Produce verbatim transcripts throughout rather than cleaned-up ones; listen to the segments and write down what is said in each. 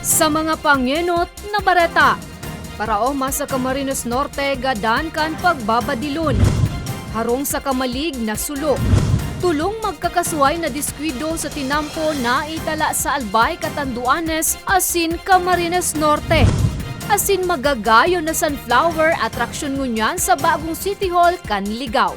Sa mga pangenot na bareta, paraoma sa Camarines Norte gadan kan pagbabadilon. Harong sa Camalig nasulo. Tulong magkakasuhay na diskwido sa tinampo naitala sa Albay, Catanduanes asin Camarines Norte. Asin magagayon na sunflower atraksyon ngunyan sa bagong City Hall kan Ligao.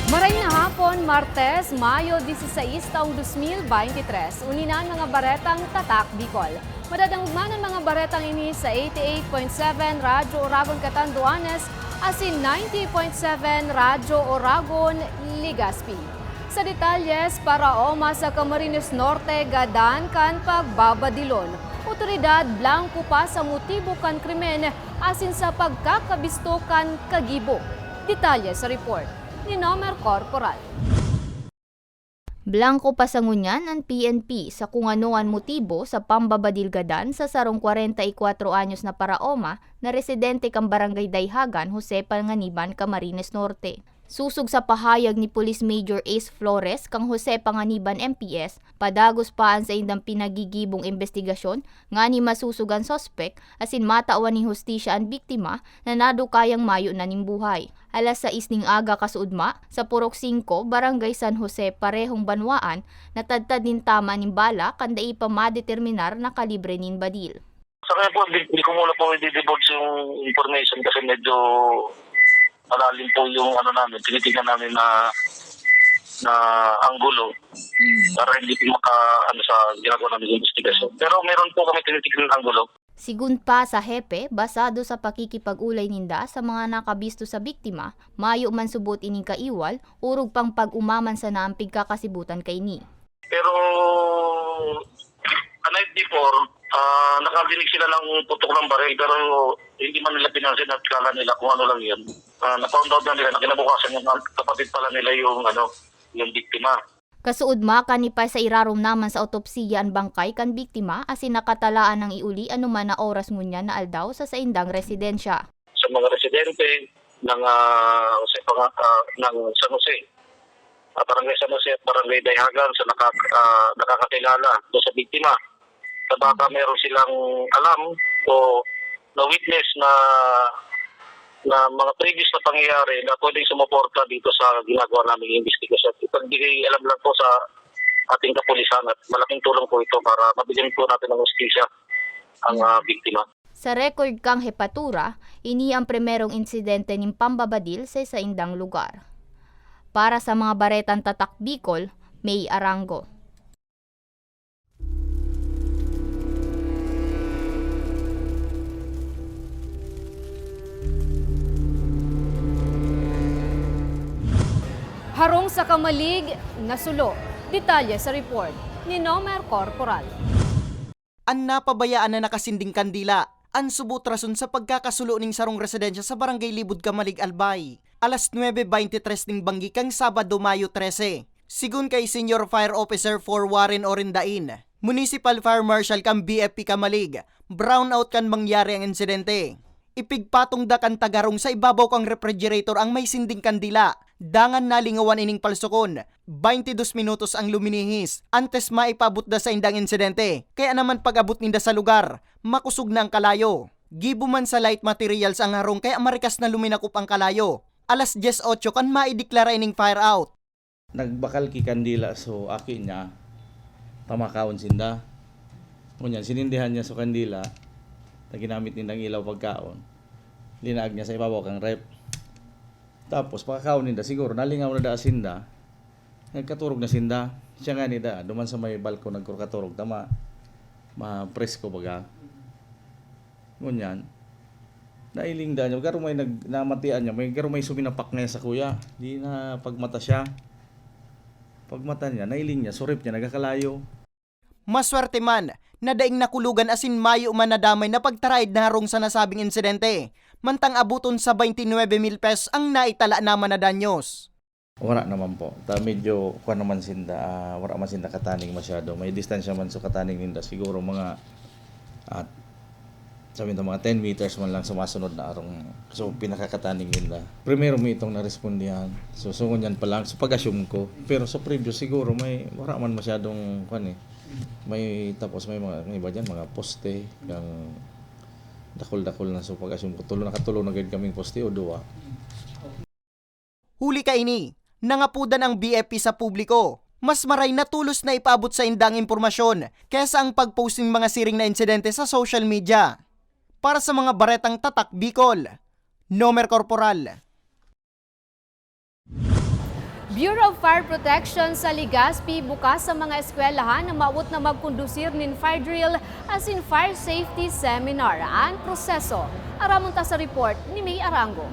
Maray na hapon, Martes, Mayo dieciséis, taong dos mil veintitrés. Uni na an mga baretang Tatak Bicol. Madadangog man an mga baretang ini sa eighty-eight point seven Radyo Oragon Catanduanes asin ninety point seven Radyo Oragon Legazpi. Sa detalyes, paraoma sa Camarines Norte gadan kan pagbabadilon. Otoridad blangko pa sa motibo kan krimen asin sa pagkakabisto kan kagibo. Detalye sa report ni Nomer Corporal. Blangko pa sa ngunyan an P N P sa kung ano an motibo sa pambabadil gadan sa sarong kwarenta y kwatro anyos na paraoma na residente kan Barangay Dayhagan, Jose Panganiban, Camarines Norte. Sosog sa pahayag ni Police Major Ace Flores kan Jose Panganiban M P S, padagos pa an saindang pinagigibong imbestigasyon ngani masosog an suspek asin matawan nin hustisya an biktima na nadukayang mayo na nin buhay. Alas sais nin aga kasuodma, sa Purok singko, Barangay San Jose, parehong banwaan, natadtad nin tama nin bala kan dai pa madeterminar na kalibre nin badil. Sa ngayon po, hindi, hindi ko muna po i-divulge yung information kasi medyo malalim po yung ano namin, tinitignan namin na, na anggulo para hindi po maka, ano, sa ginagawa namin investigasyon. Pero meron po kami tinitignan na anggulo. Sigun pa sa hepe, basado sa pakikipag-olay ninda sa mga nakabisto sa biktima, mayo man subot ining kaiwal, orog pang pag-umaman sana an pigkakasibutan kaini. Pero a night before, ah, nakadinig sila ng putok ng baril, pero hindi man nila pinansin at kala nila kung ano lang yun. Ah, na-found out na nila na kinabukasan yung kapatid pala nila yung, ano, yung biktima. Kasuodma, kan ipaisairarom naman sa otopsiya an bangkay kan biktima asin nakatalaan nang iuli anoman na oras ngunyan na aldaw sa saindang residensya. Sa mga residente ng, ah, sa panga-, ah, ng San Jose, ah, Barangay San Jose at Barangay Dayhagan sa naka-, ah, nakakakilala do sa biktima, na baka meron silang alam o na-witness na, na mga previous na pangyayari na pwedeng sumuporta dito sa ginagawa naming investigasyon. Ipagbigay alam lang po sa ating kapulisan at malaking tulong po ito para mabigyan po natin ng hustisya ang, ah, biktima. Sa record kan hepatura, ini an primerong insidente nin pambabadil sa saindang lugar. Para sa mga baretang Tatak Bicol, May Arango. Harong sa Camalig, nasulo. Detalye sa report ni Nomer Corporal. An napabayaan na nakasinding kandila, an subot rason sa pagkakasulo ning sarong residensya sa Barangay Libod, Camalig, Albay, alas nuebe beintitres ning banggi kan Sabado, Mayo trese. Sigon kay Senior Fire Officer four Warren Orendain, Municipal Fire Marshal kan B F P Camalig, brownout kan mangyari ang insidente. Ipigpatong da kan tagarong sa ibabaw kan refrigerator ang may sinding kandila. Dangan nalingawan ining palsukon. Baynte dos minutos ang luminihis antes maipaabot da sainda ang insidente. Kaya naman pag-abot ninda sa lugar, makosog na ang kalayo. Gibo man sa light materials ang harong kaya marikas na luminakop ang kalayo. Alas dyes otso kan maideklara ining fire out. Nagbakal ki kandila so aki niya, pamakaon sinda. Ngunyan, sinindihan niya so kandila na ginamit nindang ilaw pagkaon. Linaag niya sa ibabaw kang ref. Tapos, pakakaon ninda, siguro, nalingaw na daa sinda. Nagkaturog na sinda. Siya nga ni da, duman sa may balkon nagkurkaturog, tama, mapresko baga. Ngunyan, nailing da niya, garo may nag-, namatian niya, may garo may suminapak niya sa kuya. Di na pagmata siya. Pagmata niya, nailing niya, surip niya, nagkakalayo. Maswerte man na daing nakulogan asin mayo man nadamay na pagtaraid na harong sa nasabing insidente, mantang aboton sa baynte nuebe mil pesos ang naitala naman na danyos. Wala naman po. Ta medyo kuwan naman sinda, ah, wala man sinda kataning masyado. May distansya man sa kataning ninda. Siguro mga, ah, sabi nito, mga ten meters man lang sumasunod na arong. So, pinakakataning ninda. Primero mo itong narespondihan. So, so ngunyan pa lang. So, pag-assume ko. Pero sa previous, siguro may, wala man masyadong, kuwan eh. May, tapos may mga, may iba dyan, mga poste, yung dakul-dakul na. So, pag-assume ko, tulo, nakatulo na agad kaming poste o duwa. Huli kaini, nangapodan ang B F P sa publiko. Mas maray na tolos na ipaabot sainda ang impormasyon kesa ang pag-post nin mga siring na insidente sa social media. Para sa mga baretang Tatak Bicol, Nomer Corporal. Bureau of Fire Protection sa Legazpi bukas sa mga eskwelahan na mawot na magkondusir nin fire drill asin fire safety seminar. Ang proseso, aramon ta sa report ni May Arango.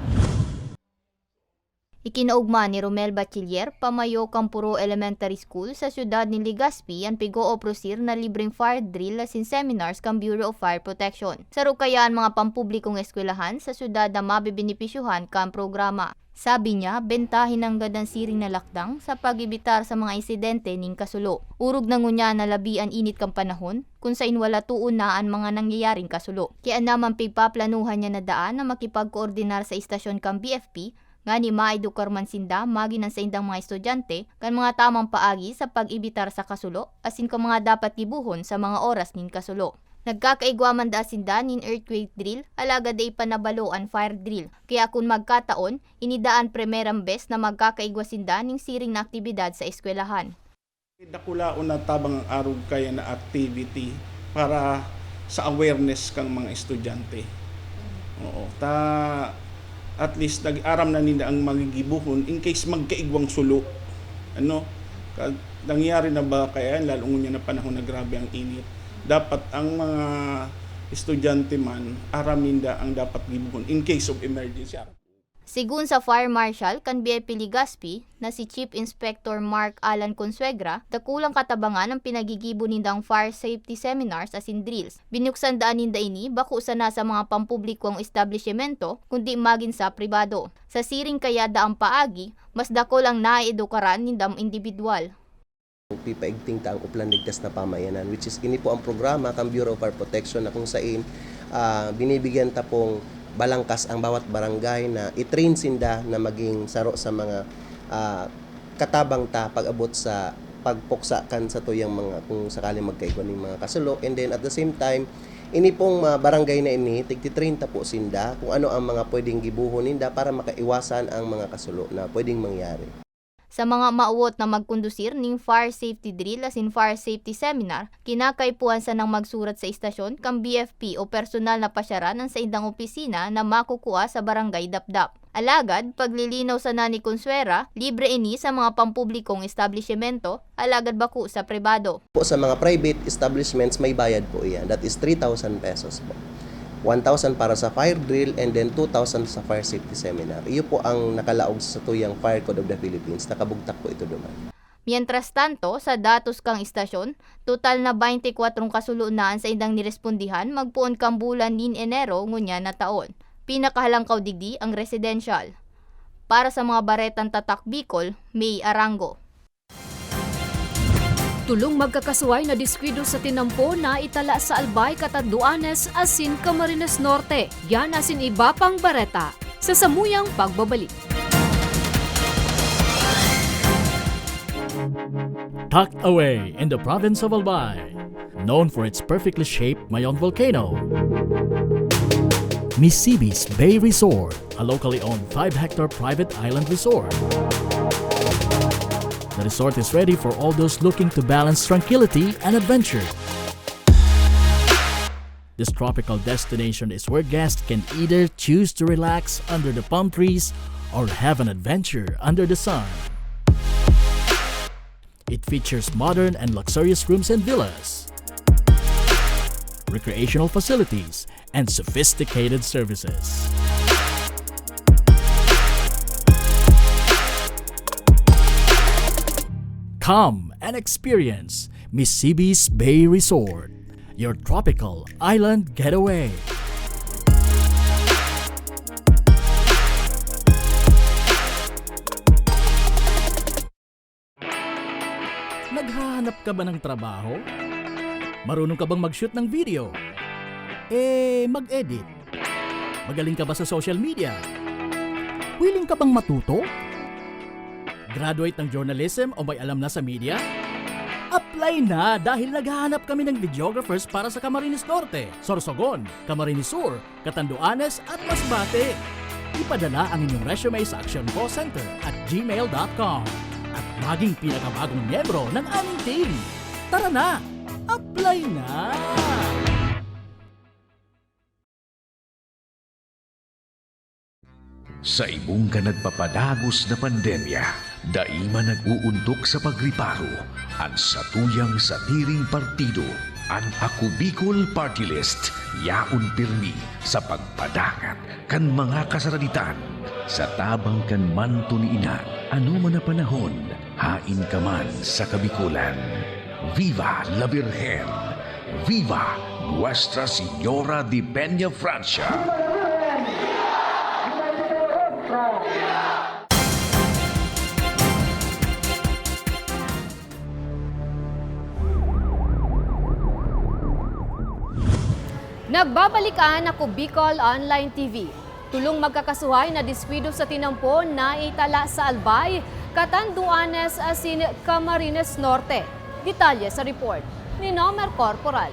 Ikinaugma ni Romel Bachiller, pamayo kan Puro Elementary School sa siyudad nin Legazpi, an pig-ooprosir na libreng fire drill asin seminars kan Bureau of Fire Protection. Saro kaya an mga pampublikong eskwelahan sa siyudad na mabebenepisyohan kan programa. Sabi niya, bentahe nanggad an siring na lakdang sa pag-ebitar sa mga insidente nin kasulo. Orog na ngunyan na labi an init kan panahon, kun sain wala toon na an mga nangyayaring kasulo. Kaya naman pigpaplanuhan niya na daan na makipagkoordinar sa estasyon kan B F P ngani maedukar man sinda magin an saindang mga estudyante kan mga tamang paagi sa pag-ebitar sa kasulo asin kan mga dapat gibohon sa mga oras nin kasulo. Nagkakaigwa man daa sinda nin earthquake drill, alagad dai pa nabalo an fire drill, kaya kun magkataon, ini daa an primerang bes na magkakaigwa sinda nin siring na aktibidad sa eskwelahan. Dakulaon na tabang ang arog kaya na activity para sa awareness kang mga estudyante. Oo, ta at least nag-aram na ninda ang magigibohon in case magkaigwang sulo. Ano? Ka- nangyari na ba kaya yan, lalo ngunyan na panahon na grabe ang init? Dapat ang mga estudyante man, aram ninda ang dapat gibohon in case of emergency. Sigun sa Fire Marshal kan B F P Legazpi na si Chief Inspector Mark Alan Consuegra, dakulang katabangan ang pinagigibo nindang fire safety seminars asin drills. Binuksan daan ninda ini bako sana sa mga pampublikong establisyemento, kundi magin sa pribado. Sa siring kaya daang paagi, mas dakul ang naeedukaran nindang indibidwal. Pipaigting ta ang Oplan Ligtas na Pamayanan, which is ini po ang programa kan Bureau of Fire Protection na kung sain, ah, binibigyan ta pong balangkas ang bawat barangay na i-train sinda na maging saro sa mga, ah, katabang ta pag-abot sa pagpuksa kan satuyang mga kung sakaling magkaigwa ning mga kasulo. And then at the same time, ini pong mga barangay na ini, tigti-train ta po sinda kung ano ang mga pwedeng gibohon ninda para makaiwasan ang mga kasulo na pwedeng mangyari. Sa mga mawot na magkondusir ning fire safety drill asin fire safety seminar, kinakaipuhan sanang magsurat sa estasyon kan B F P o personal na pasyaran an saindang opisina na makukua sa Barangay Dapdap. Alagad, paglilinaw sana ni Consuera, libre ini sa mga pampublikong establisyemento, alagad bako sa pribado. Po sa mga private establishments, may bayad po iyan. That is three thousand pesos po. One thousand para sa fire drill and then two thousand sa fire safety seminar. Iyo po ang nakalaog sa satuyang Fire Code of the Philippines. Nakabugtak po ito duman. Mientras tanto, sa datos kan estasyon, total na baynte kwatro kasulo na an saindang nirespondihan magpoon kan bulan nin Enero ngunyan na taon. Pinakahalangkaw digdi ang residential. Para sa mga baretang Tatak Bicol, May Arango. Tolong magkakasuway na diskwido sa tinampo na itala sa Albay, Catanduanes asin Camarines Norte. Yan asin iba pang bareta sa samuyang pagbabalik. Tucked away in the province of Albay, known for its perfectly shaped Mayon volcano, Misibis Bay Resort, a locally owned five-hectare private island resort. The resort is ready for all those looking to balance tranquility and adventure. This tropical destination is where guests can either choose to relax under the palm trees or have an adventure under the sun. It features modern and luxurious rooms and villas, recreational facilities, and sophisticated services. Come and experience Misibis Bay Resort, your tropical island getaway. Naghahanap ka ba ng trabaho? Marunong ka bang mag-shoot ng video? Eh, mag-edit? Magaling ka ba sa social media? Willing ka bang matuto? Graduate ng journalism o may alam na sa media? Apply na, dahil naghahanap kami ng videographers para sa Camarines Norte, Sorsogon, Camarines Sur, Catanduanes at Masbate. Ipadala ang inyong resume sa actioncallcenter at gmail dot com at maging pinakabagong miyembro ng aming team. Tara na! Apply na! Sa ibong kan nagpapadagos na pandemya, dai man nag-uuntok sa pagriparo an satuyang sadiring partido. An Ako Bicol Party List yaon pirmi sa pagpadangat kan mga kasaraditan. Sa tabang kan manto ni Ina, anoman na panahon, haen ka man sa Kabikolan. Viva la Virgen! Viva Nuestra Señora de Peña Francia! Nagbabalik an Ako Bicol Online T V. Tulong magkakasuhay na diskwido sa tinampo naitala sa Albay, Catanduanes asin Camarines Norte. Detalye sa report ni Nomer Corporal.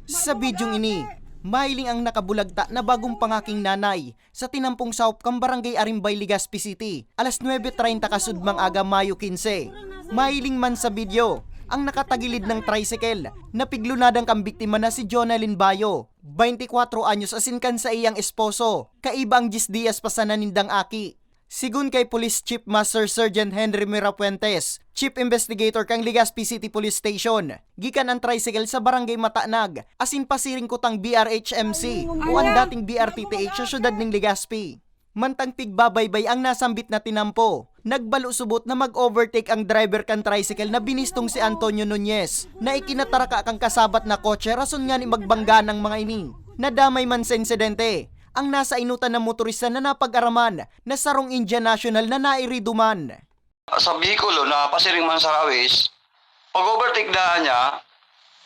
Sa bidyong ini, mahiling ang nakabulagta na bagong pangaking nanay sa tinampong sahop kan Barangay Arimbay, Legazpi City, alas nuebe treinta kasudmang aga, Mayo kinse. Mahiling man sa bidyo ang nakatagilid ng tricycle na piglunadan kan biktima na si Jonalyn Bayo, baynte kwatro anyos, asin kan saiyang esposo, kaiba ang dyes diyas pa sana nindang aki. Sigon kay Police Chief Master Sergeant Henry Mirafuentes, Chief Investigator kan Legazpi City Police Station, gikan an tricycle sa Barangay Matanag asin pasiring kutang B R H M C o an dating B R T T H sa siyudad nin Legazpi. Mantang pigbabaybay ang nasambit na tinampo, nagbalo subot na mag-overtake ang driver kan tricycle na binistong si Antonio Nunez, na ikinataraka kan kasabat na kotse rason ngani magbanggaan an mga ini. Nadamay man sa insidente ang nasa inotan na motorista na napag-araman na sarong Indian national na nairido man. Sa Bicol, na pasiring man sa Rawis, pag-overtake daan niya,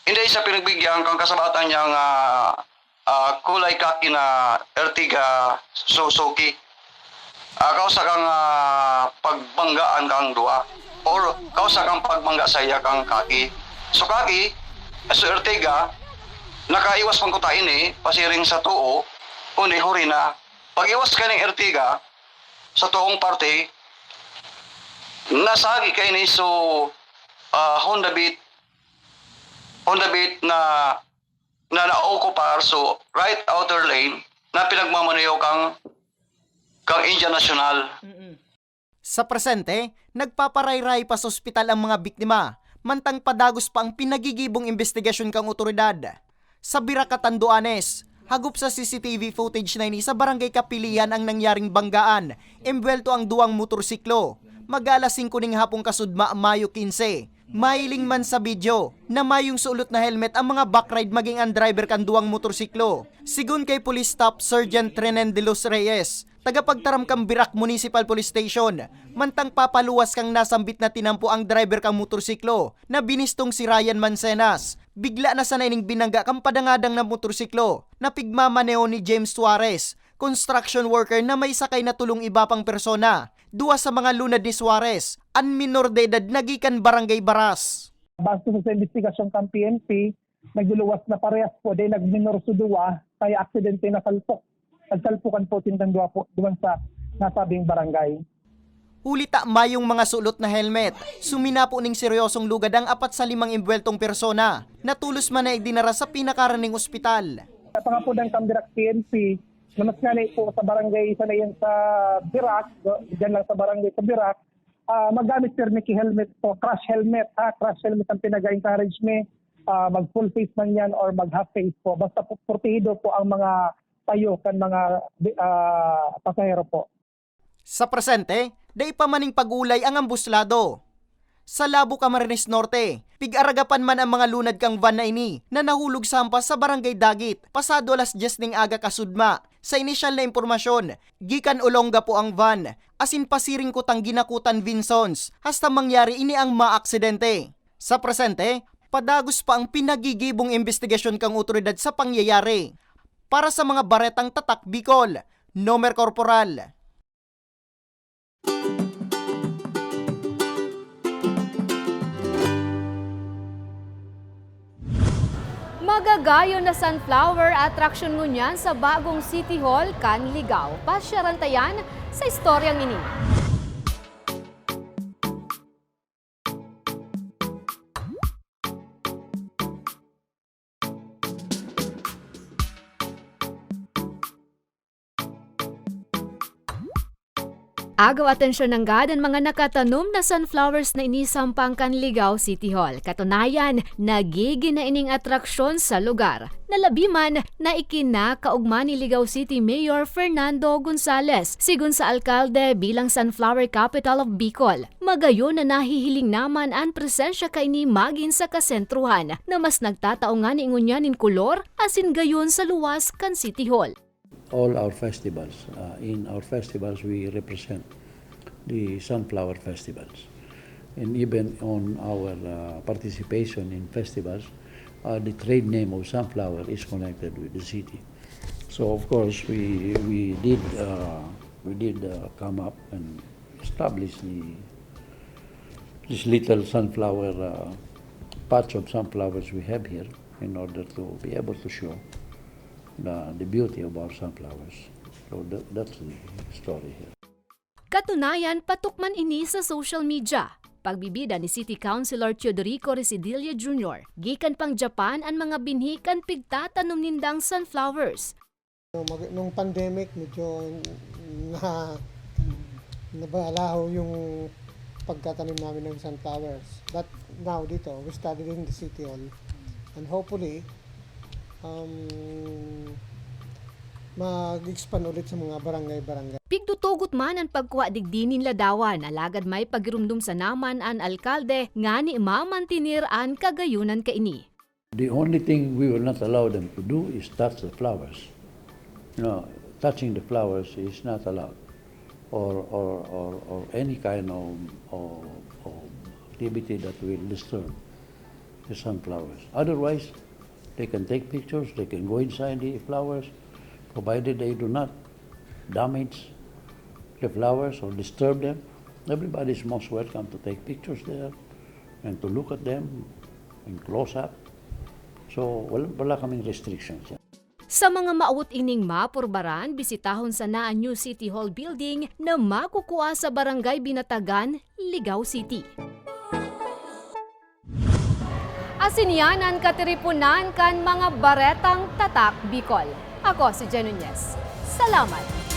hindi siya pinagbigyan kang kasabatan niya nga ah, kulay kaki na Ertiga Suzuki. Ah, kausa kang ah, pagbanggaan kang duwa or kausa kang pagbangga sa iya kang kaki. So kaki, so Ertiga, nakaiwas man kuta ini, pasiring sa tuo, kundi huri na. Pag-iwas kaning Ertiga, sa tuong parte, nasagi kaini so ah, Honda Beat, Honda Beat na na naokupar so right outer lane na pinagmamaneho kang kang Indian National. Sa presente, nagpaparayray pa sa ospital ang mga biktima, mantang padagos pa ang pinagigibong imbestigasyon kang otoridad. Sa Birac, Catanduanes, hagop sa C C T V footage na ini sa Barangay Kapilihan ang nangyaring banggaan, embuwelto ang duwang motorsiklo. Mag-aalas singko ning hapon kasudma, Mayo kinse. Mahiling man sa video na mayong sulot na helmet ang mga backride maging ang driver kan duwang motorsiklo. Sigon kay Police Staff Sergeant Renen de los Reyes, tagapagtaram kan Birac Municipal Police Station, mantang papaluwas kan nasambit na tinampo ang driver kan motorsiklo na binistong si Ryan Mancenas. Bigla na sana ining binangga kan padangadang na motorsiklo na pigmamaneho ni James Suarez, construction worker na may sakay na tolong iba pang persona. Duwa sa mga lunad ni Suarez, an minor de edad na gikan Barangay Baras. Base sa imbestigasyon kan P N P, nagluluwas na parehas po, then nagminor sa duwa, kaya aksidente na salpok. Nagsalpukan po sindang duwa po duman sa nasabing barangay. Huli ta mayong mga sulot na helmet, suminapo ning seryosong lugad ang apat sa limang embuweltong persona na tolos man na idinara sa pinakaraning ospital. Sa pangapudan kan Birac P N P, na mas ngani po sa barangay, sa, sa Birac, dyan lang sa barangay sa Birac, ah, magamit sir ni helmet po, crash helmet, ha, crash helmet ang pinag-encourage mi, ah, mag full face man yan or mag half face po, basta po, protehido po ang mga payo kan mga ah, pasahero po. Sa presente, dai pa man nin pag-olay ang ambos lado. Sa Labo, Camarines Norte, pig-aragapan man ang mga lunad kan van na ini na nahulog sa hampas sa Barangay Dagit, pasado alas dyes ning aga kasudma. Sa inisyal na impormasyon, gikan Olongapo ang van, asin pasiring kutang ginakutan Vinsons, hasta mangyari ini ang maaksidente. Sa presente, padagos pa ang pinagigibong imbestigasyon kan awtoridad sa pangyayari. Para sa mga Baretang Tatak Bicol, Nomer Corporal. Magagayon na sunflower atraksyon ngunyan sa bagong City Hall kan Ligao. Pasyaran ta yan sa istoryang ini. Agaw atensyon nanggad an mga nakatanom na sunflowers na ini sampang kan Ligao City Hall. Katunayan, nagigin na ining atraksyon sa lugar, na labi man na ikinakaogma ni Ligao City Mayor Fernando Gonzales. Sigon sa alkalde, bilang Sunflower Capital of Bicol, magayon na nahihiling naman an presensya kaini magin sa kasentruhan, na mas nagtatao ngani ngunyan nin kolor asin gayon sa luwas kan City Hall. All our festivals, uh, in our festivals, we represent the sunflower festivals. And even on our, uh, participation in festivals, uh, the trade name of sunflower is connected with the city. So, of course, we, we did, uh, we did, uh, come up and establish the, this little sunflower, uh, patch of sunflowers we have here in order to be able to show the, the beauty of our sunflowers. So, that, that's the story here. Katunayan, patok man ini sa social media. Pagbibida ni City Councilor Teodorico Residilla Junior, gikan pang Japan an mga binhi kan pigtatanom nindang sunflowers. Nung mag-, nung pandemic, medyo na-, nabalaho yung pagtatanim namin ng sunflowers. But now, dito, we started in the city hall. And hopefully, um, mag-expand ulit sa mga barangay-barangay. Pigtutugot man an pagkua digdi nin ladawan, alagad may pagirumdom sana man an alkalde ngani mamantener an kagayunan kaini. The only thing we will not allow them to do is touch the flowers. You know, touching the flowers is not allowed. Or, or, or, or any kind of, of, of activity that will disturb the sunflowers. Otherwise, they can take pictures, they can go inside the flowers, provided they do not damage the flowers or disturb them. Everybody is most welcome to take pictures there and to look at them in close up. So, wala, wala kaming restrictions. Sa mga maawot ining mapurbaran, bisitahon sana an new City Hall building na makukua sa Barangay Binatagan, Ligao City. Asin iyan an katiriponan kan mga Baretang Tatak Bicol. Ako si Jen Nunez. Salamat!